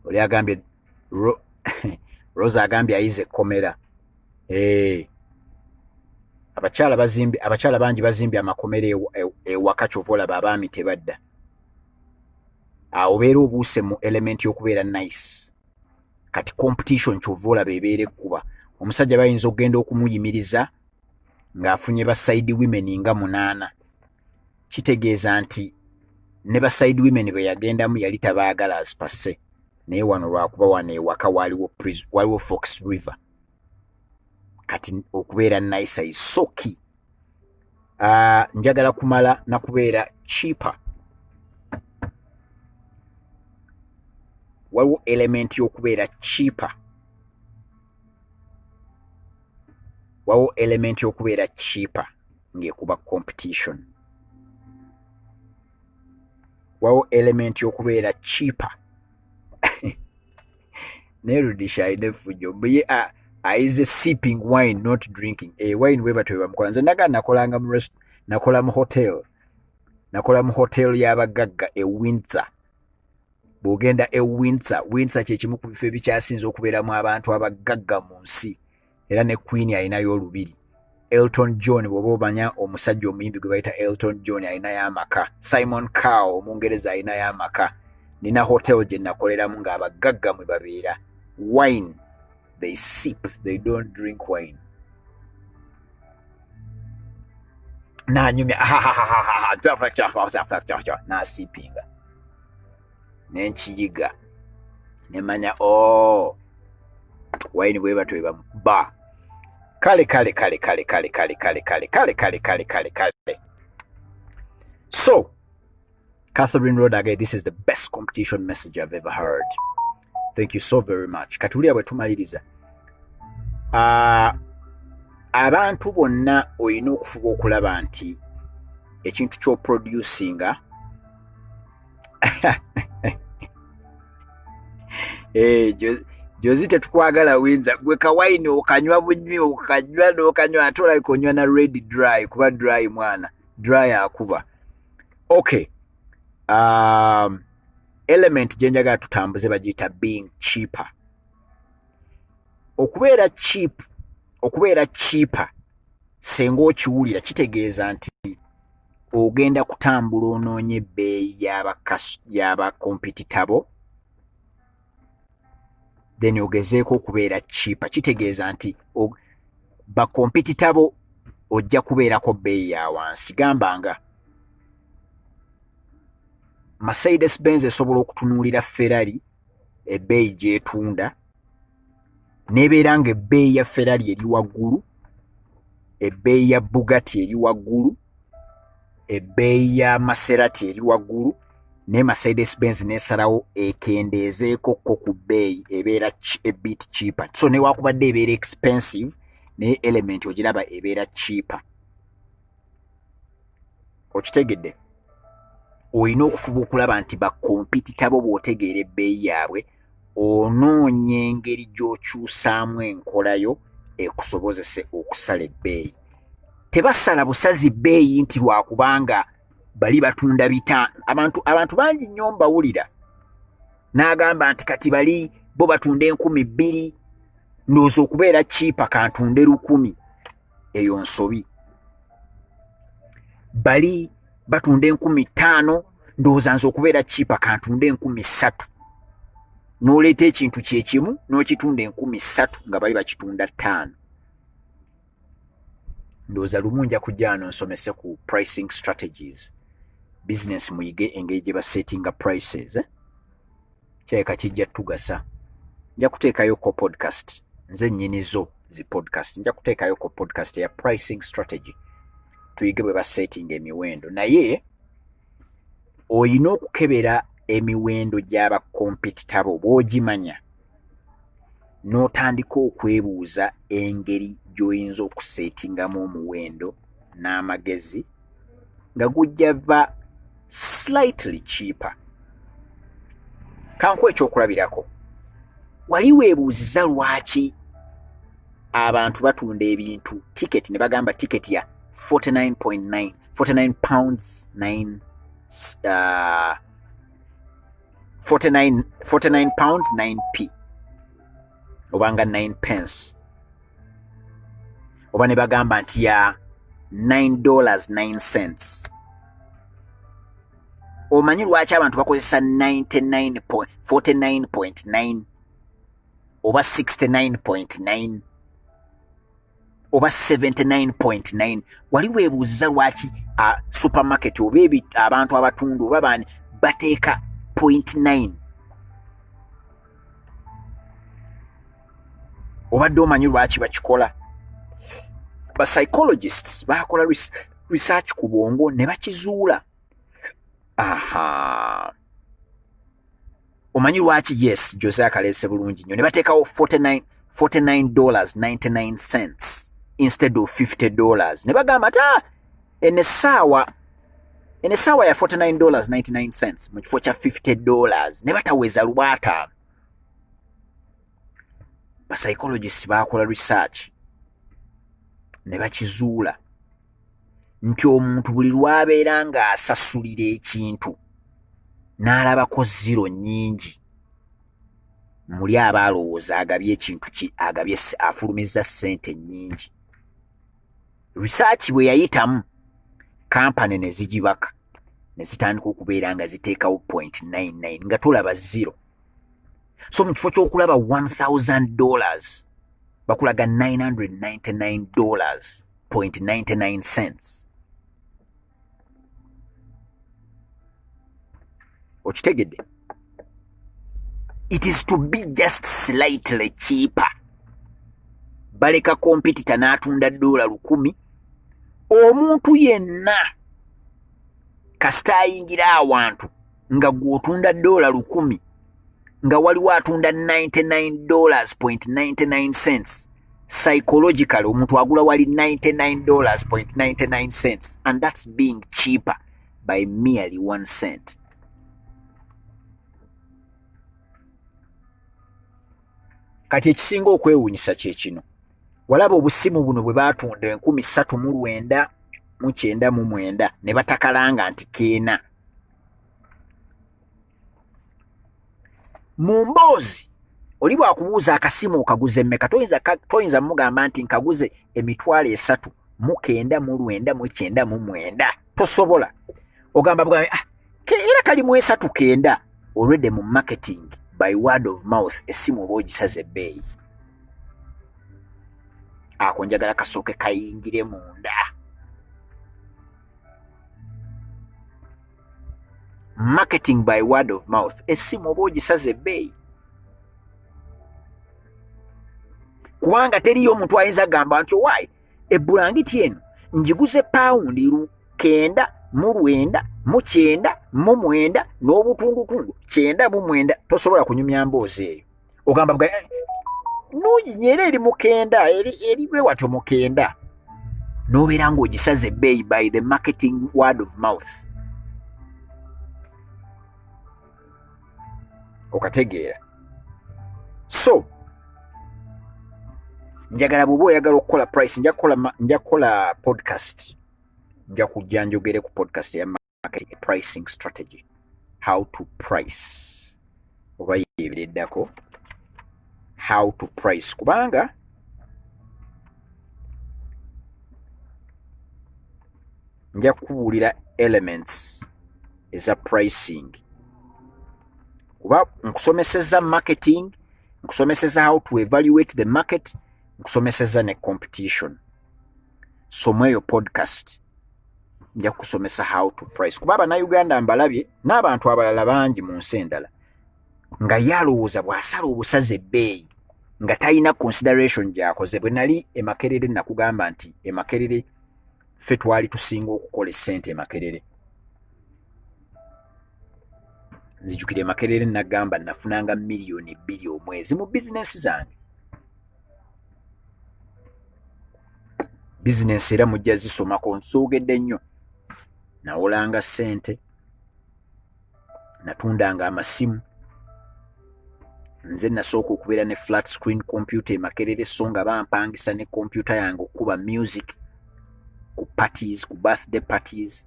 Speaker 1: Oli agambye Rosa agambye ayize ekkomera. Abakyala bazimbi, abakyala bangi bazimbye amakomera ewaka, kyova olaba abaami tebadda. Awo obeera obuuse mu element y'okubeera nice. Kati competition kyova olaba ebeera ekkuba. Omusajja bayinza okugenda okumuyimiriza ng'afunye ba side women nga munaana. Kitegeeza nti ne ba side women bwe yagendamu yali tabaagala as per se, naye wano lwakuba wano ewaka waliwo Fox River. Kati okubeera nice is so key. Njagala kumala nakubeera cheaper. Waliwo element y'okubeera cheaper, waliwo element y'okubeera cheaper ng'ekuba competition, waliwo element y'okubeera cheaper. Naye Rudisha alina effujjo ye ayize sipping wine, not drinking. Wine bwe batyo bamukola. Nze naga nakolanga mu nakola mu hotel, nakola mu hotel y'abagagga e Windsor. Bw'ogenda e Windsor, Windsor kye kimu ku bifo ebikyasinze okubeeramu abantu abagagga mu nsi, era ne Queen alinayo olubiri. Elton John, bw'oba omanya omusajja omuyimbi gwe bayita Elton John, alinayo amaka. Simon Cowell Omungereza alinayo amaka. Nina hotel gye nakoleramu ng'abagagga mwe babeera. Wine they sip, they don't drink wine. Nanyumya nasipinga nenkiyiga nemanya o wine bwe batyo bamukuba. Kale kale kale kale kale kale kale kale kale kale kale kale kale. So Catherine Rodage, this is the best competition message I've ever heard. Thank you so very much. Katulia bwe tumaliriza, abantu bonna olina okufuba okulaba nti ekintu ky'oproducinga Jozi tetukwagala winza gwe kawayini okanywa bunywi, okanywa n'okanywa, ate olabika onywa na red dry, kuba dry mwana dry akuba. Okay, element gye njagala tutambuze bagiyita being cheaper. Okubeera cheap, okubeera cheaper senga okiwulira kitegeeza nti ogenda kutambula onoonye ebbeeyi y'abakompetita bo, then ogezeeko okubeera cheaper. Kitegeeza nti bakompetita bo ojja kubeerako bbeeyi ya wansi. Gamba nga Mercedes Benz esobola okutunuulira Ferrari ebbeeyi gy'etunda, n'ebeera nga ebbeeyi ya Ferrari eri waggulu, ebbeeyi ya Bugatti eri waggulu, ebbeeyi ya Maserati eri waggulu, naye Mercedes Benz n'esalawo ekendeezeeko ko ku bbeeyi, ebeera a bit cheaper. So newakubadde ebeera expensive, naye element ogiraba ebeera cheaper. Okitegedde? Olina okufuba okulaba nti bakompetita bo bw'otegeera ebbeeyi yaabwe, onoonya engeri gy'okyusaamu enkolayo ekusobozese okusala ebbeeyi. Tebasala busazi bbeeyi nti lwakubanga bali batunda 500. Abantu bangi nnyo mbawulira n'agamba nti kati bali bo batunda 2000, ndowooza okubeera cheaper kantunde 1000. Eyo nsobi. Bali batunda 5000, ndowooza nze okubeera cheaper kantunde 3000. N'oleeta ekintu kye kimu n'okitunda 3000 nga bali bakitunda 5. Ndowooza lumu nja kujja wano nsomese ku pricing strategies. Business muyige engeri gye basettinga prices. Kyaleka kijja tugasa. Nja kuteekayo ko podcast, nze nnyini zo zi podcast, nja kuteekayo ko podcast ya pricing strategy, tuyige bwe basettinga emiwendo. Naye olina okukebera emiwendo gy'abakompetita bo bw'ogimanya, n'otandika okwebuuza engeri gy'oyinza okusetingamu omuwendo n'amagezi nga gujja va slightly cheaper. Kankuwe ekyokulabirako. Wali weebuuziza lwaki abantu batunda ebintu tiketi ne bagamba tiketi ya 49.9, £49 9, £49 9p obanga 9 pence, oba ne bagamba nti ya $9.09. Omanyi lwaki abantu bakozesa 49.9 oba 69.9 oba 79.9? Wali weebuuziza lwaki supermarket oba abantu abatunda oba baani bateeka 0.9? Obadde omanyi lwaki bakikola? Ba psychologists bakola research ku bwongo ne bakizuula. Aha, omanyi lwaki? Yes, Jose akaleese bulungi nnyo. Ne bateekawo $49.99 instead of $50, ne bagamba nti, ah, eno essaawa ya $49.99 mu kifo kya $50, ne bataweza lwataano. Ba psychologists bakola research ne bakizuula nti omuntu buli lw'abeera ng'asasulira ekintu n'alabako zero nnyingi, muli aba alowooza agabye ekintu ki, agabye, afulumizza ssente nnyingi. Research bwe yayitamu, kampani ne zigibaka ne zitandika okubeera nga ziteekawo 0.99 nga tolaba zero. So mu kifo ky'okulaba $1000, bakulaga $999.99. Okitegedde? It is to be just slightly cheaper. Baleka competitor n'atunda $1,000. Omuntu yenna kasita ayingira awantu nga gw'otunda $1,000, nga waliwo atunda $99.99, psychologically omuntu agula wali $99.99, and that's being cheaper by merely 1 cent. Kati ekisinga okwewuunyisa kye kino: walaba obusimu buno bwe baatunda 3999 ne batakalanga nti keena mu mboozi. Oli bwakubuuza akasimu okaguze mmeka, toyinza mugamba nti nkaguze 3999. Tosobola. Ogamba bugambe, ah, era kali mu esatu kenda. Already mu marketing by word of mouth, essimu oba ogisaza ebbeeyi. Ako njagala kasooke kayingire munda. Marketing by word of mouth, essimu oba ogisaza ebbeeyi, kubanga teriyo omuntu ayinza gamba nti owaayi ebbulangiti eno njiguze pawundi 999 n'obutundutundu 99. Tosobola kunyumya mboozi eyo. Ogamba buga, eh, nungi nyo era eri mukenda, eri bwe watyo mukenda, n'obeera ng'ogisaza ebbeeyi by the marketing word of mouth. Okategeera? So njagala bw'oba oyagala okukola price, nja kukola podcast, nja kujja njogere ku podcast eya marketing pricing strategy, how to price, oba yebira eddako, how to price, kubanga nja kukubuulira elements eza pricing, kuba nkusomeseza marketing, nkusomeseza how to evaluate the market, nkusomeseza ne competition. So mu eyo podcast nja kusomesa how to price, kuba Abannayuganda mbalabye n'abantu abalala bangi mu nsi endala nga ye alowooza bw'asala obusaza ebbeeyi nga talina consideration gy'akoze. Bwe nali e Makerere, nakugamba nti e Makerere ffe twali tusinga okukola essente. E Makerere, nzijukira e Makerere nagamba nafunanga 2 miliyoni omwezi mu bizinensi zange. Bizinensi era mujja zisomako, nsoogedde nnyo. Nawolanga ssente, natundanga amasimu. Nze nasooka okubeera ne flat screen computer e Makerere, so nga bampangisa ne computer yange okukuba music ku parties, ku birthday parties.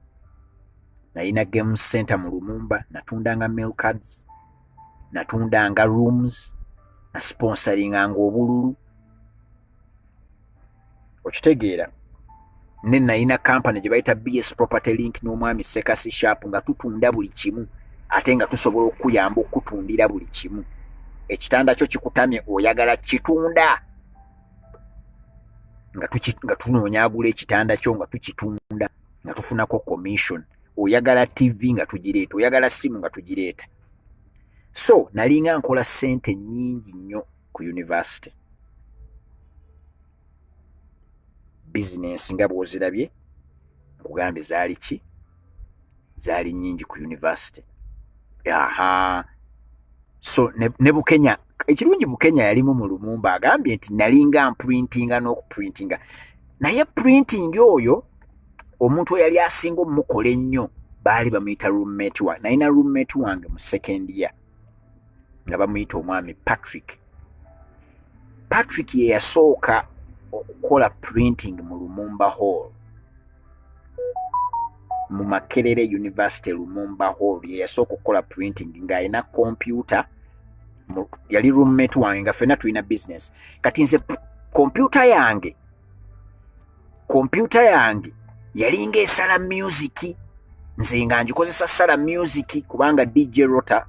Speaker 1: Nalina games center mu Lumumba, natundanga meal cards, natundanga rooms, nasponsoringanga obululu. Okitegeera? Ne nalina kampany gye bayita BS Property Link n'omwami Sekasi Sharp, nga tutunda buli kimu, ate nga tusobola okukuyamba okutundira buli kimu. Ekitanda kyo kikutamye, oyagala kitunda, nga tunoonya agula ekitanda kyo, nga tukitunda nga tufunako commission. Oyagala TV, nga tugireeta. Oyagala simu, nga tugireeta. So nalinga nkola ssente nnyingi nnyo ku university. Bizinensi nga bw'ozirabye, nkugambye, zaali ki? Zaali nnyingi ku university. Aha, so ne Bukenya, ekirungi Bukenya yalimu mu Lumumba, agambye nti nalinga mprintinga n'okuprintinga, naye printing oyo omuntu eyali asinga omukola ennyo baali bamuyita roommate wa nalina roommate wange mu second year nga bamuyita omwami Patrick. Patrick ye yasooka okukola printing mu Lumumba Hall, mu Makerere University Lumumba Hall. Ye yasooka okukola printing ng'alina kompyuta. Yali roommate wange, nga ffenna tulina business. Kati nze kompyuta yange yalinga esala music, nze nga ngikozesa sala music, kubanga DJ Rota,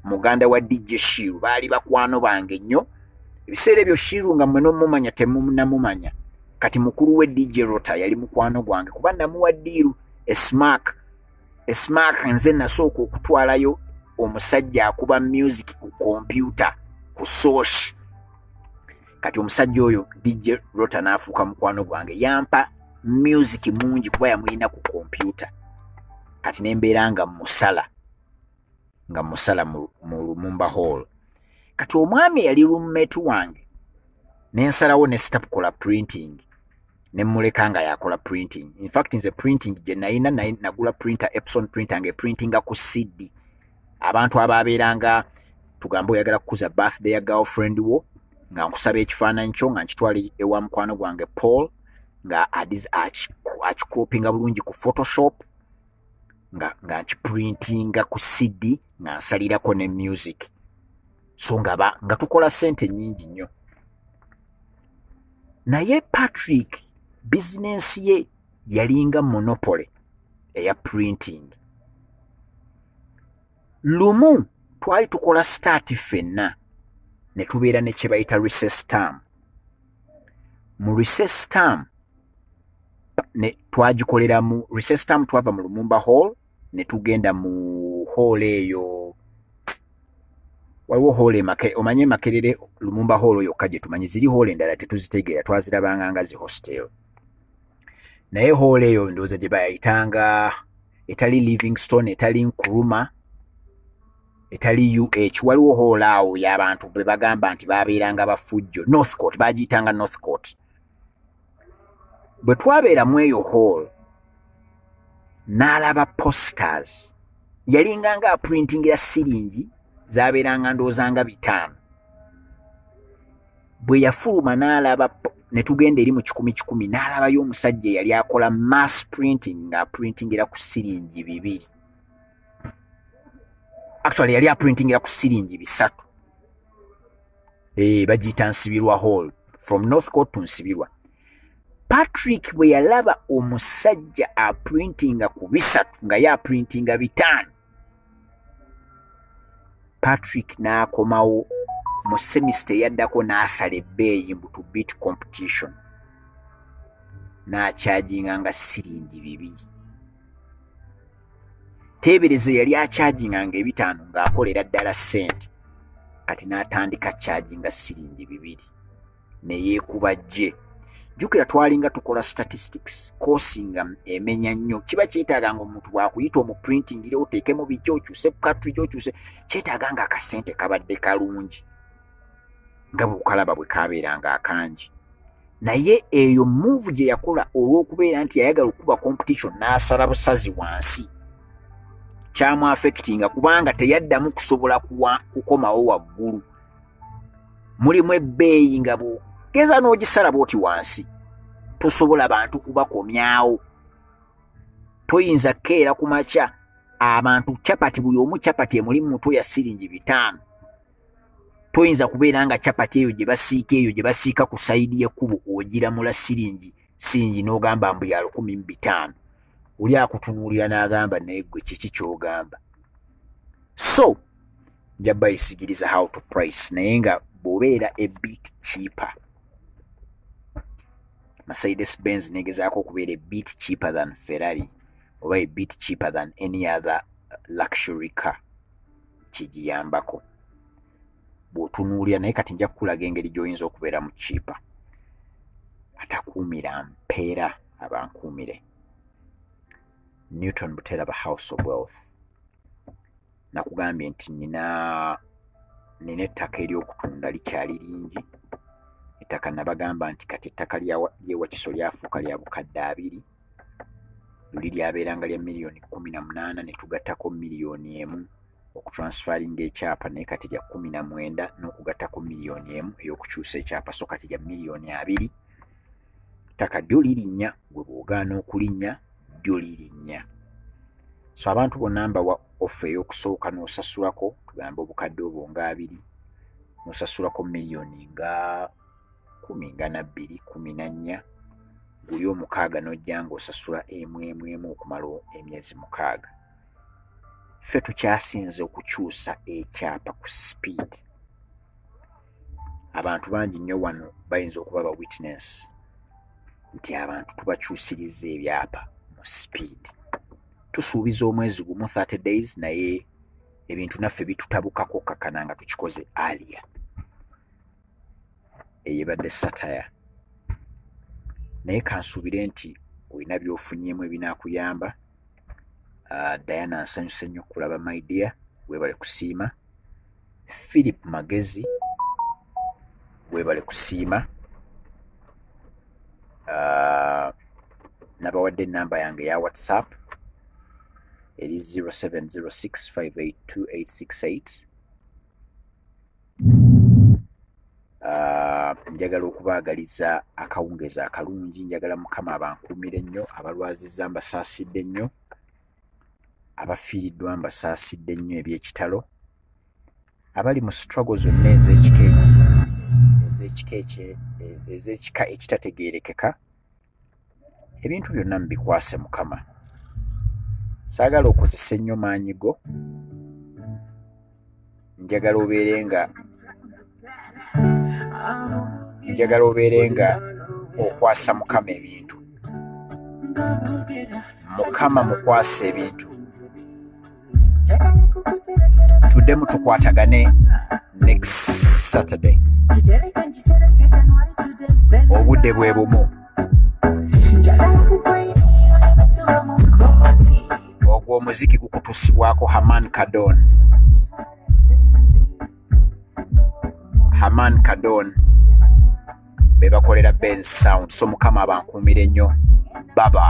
Speaker 1: muganda wa DJ Shiru, baali bakwano bange nnyo ebiseera ebyo. Shiru nga mmwe nomumanya, temunamumanya. Kati mukulu we DJ Rota yali mukwano gwange, kuba namuwa deal esmark esmark. Nze nasooka okutwalayo omusajja akuba music ku kompyuta ku sosh. Kati omusajja oyo DJ Rota n'afuuka mukwano gwange, yampa music mungi kuba yamulina ku kompyuta. Kati nembeera nga musala mu Lumumba Hall. Kati omwami eyali roommate wange, nensalawo ne stop kola printing, nemuleka nga yakola printing. In fact, nze printing gye nalina, nagula printer, Epson printer, nga eprintinga ku CD. Abantu ababeeranga, tugambe oyagala kukuza birthday ya girlfriend wo, nga nkusaba ekifaananyi kyo, nga nkitwala ewa mukwano gwange Paul, nga akicropinga bulungi ku Photoshop, nga nkiprintinga ku CD, nga nsalirako ne music. So nga tukola sente nnyingi nnyo. Naye Patrick bizinensi ye yalinga monopoly eya printing. Lumu twali tukola stats ffenna, ne tubeera ne kye bayita recess term. Mu recess term ne twagikolera mu recess term, twava mu Lumumba Hall ne tugenda mu hall eyo. Waliwo hall emake, omanye Makerere Lumumba Hall yokka gye tumanyi, ziri hall endala tetuzitegeera, twazirabanga nga zi hostel. Naye hall eyo ndowooza gye bayitanga etali Livingstone, etali Nkrumah, etali UH, waliwo hall awo y'abantu bwe bagamba nti babeeranga bafujjo, North Court, bagiyitanga North Court. Bwe twabeera mu eyo hall, n'alaba posters. Yalinga nga aprintingira siringi zabeeranga ndowooza nga 500. Bwe yafuluma n'alaba, ne tugenda eri mu kikumi kikumi, n'alabayo omusajja eyali akola mass printing ng'aprintingira ku siringi 200. Actually yali aprintingira ku siringi 300. Bagiyita Nsibirwa Hall, from North Court to Nsibirwa. Patrick bwe yalaba omusajja aprintinga ku 300 nga ye aprintinga 500, Patrick n'akomawo mu semester eyaddako n'asala ebbeeyi mbu to beat competition, n'akyajinga nga siringi 200. Teebereze, yali akyajinga nga 500 ng'akolera ddala ssente, kati n'atandika kyajinga siringi 200, neyeekuba jje. Jjukira twalinga tukola statistics course, nga emenya nnyo. Kiba kyetaaga nga omuntu bw'akuyita omuprintingire, oteekemu biki, okyuse cartridge, okyuse, kyetaaga nga akasente kabadde kalungi nga bwekalaba bwe kabeeranga akangi. Naye eyo move gye yakola, olw'okubeera nti yayagala okukuba competition, n'asala busazi wansi, kyamu affectinga kubanga teyaddamu kusobola kukomawo waggulu. Mulimu ebbeeyi nga bwogeza n'ogisala bwoti wansi, tosobola bantu kubakomyawo. Toyinza kukeera ku makya abantu capati, buli omu capati emuli mu mutwe ya siringi 500. Toyinza kubeera nga capati eyo gye basiika, eyo gye basiika ku side y'ekkubo, ogiramula siringi Singi n'ogamba mbu ya 1500, oli akutunuulira n'agamba, "Naye gwe kiki ky'ogamba?" So nja bayisigiriza how to price, naye nga bw'obeera a bit cheaper, Mercedes Benz negezaako okubeera a bit cheaper than Ferrari oba a bit cheaper than any other luxury car, kigiyambako bw'otunuulira. Naye kati nja kukulaga engeri gy'oyinza okubeera mu cheaper. Atakuumira mpeera abankuumire. Newton Buteraba, House of Wealth. Nakugambye nti nina ettaka eryokutunda, likyali lingi ettaka. Nabagamba nti kati ettaka lyewakiso lyafuuka lya 20,000. Luli lyabeeranga lya miliyoni 18, ne tugattako miliyoni 1 okutransferringa ekyapa, naye kati lya 19 n'okugattako miliyoni 1 ey'okukyusa ekyapa, so kati lya miliyoni 20. Ttaka ddyo lirinnya, gwe bw'ogaana okulinnya, ddyo lirinnya. So abantu bonna mbawa offer ey'okusooka, n'osasulako tugambe obukadde obwo nga 20, n'osasulako miliyoni nga 12, 14, guli omukaaga n'ojja ng'osasula emu emu emu okumala emyezi 6. Ffe tukyasinze okukyusa ekyapa ku speed. Abantu bangi nnyo wano bayinza okuba ba witness nti abantu tubakyusiriza ebyapa mu speed. Tusuubiza omwezi gumu, 30 days, naye ebintu naffe bitutabukako kakana nga tukikoze earlier. Eyo ebadde satire, naye kansuubire nti olina by'ofunyemu ebinaakuyamba. Diana, nsanyuse nnyo okulaba, my dear, weebale kusiima. Philip Magezi, weebale kusiima. Nabawadde enamba yange eya WhatsApp eri 0706582868. Njagala okubaagaliza akawungeezi akalungi. Njagala Mukama abankuumire nnyo. Abalwazizza mbasaasidde nnyo, abafiiriddwa mbasaasidde nnyo ebyekitalo, abali mu struggle zonna ez'ekika ekitategeerekeka. Ebintu byonna mubikwase Mukama. Saagala okozesa ennyo maanyi go, njagala obeere nga okwasa Mukama ebintu. Mukama mukwasa ebintu. Tuddemu tukwatagane next Saturday, obudde bwe bumu. Ogwo omuziki gukutusibwako Harman Kardon. Harman Kardon be bakolera Benz Sound. So Mukama abankuumire nnyo. Bye bye.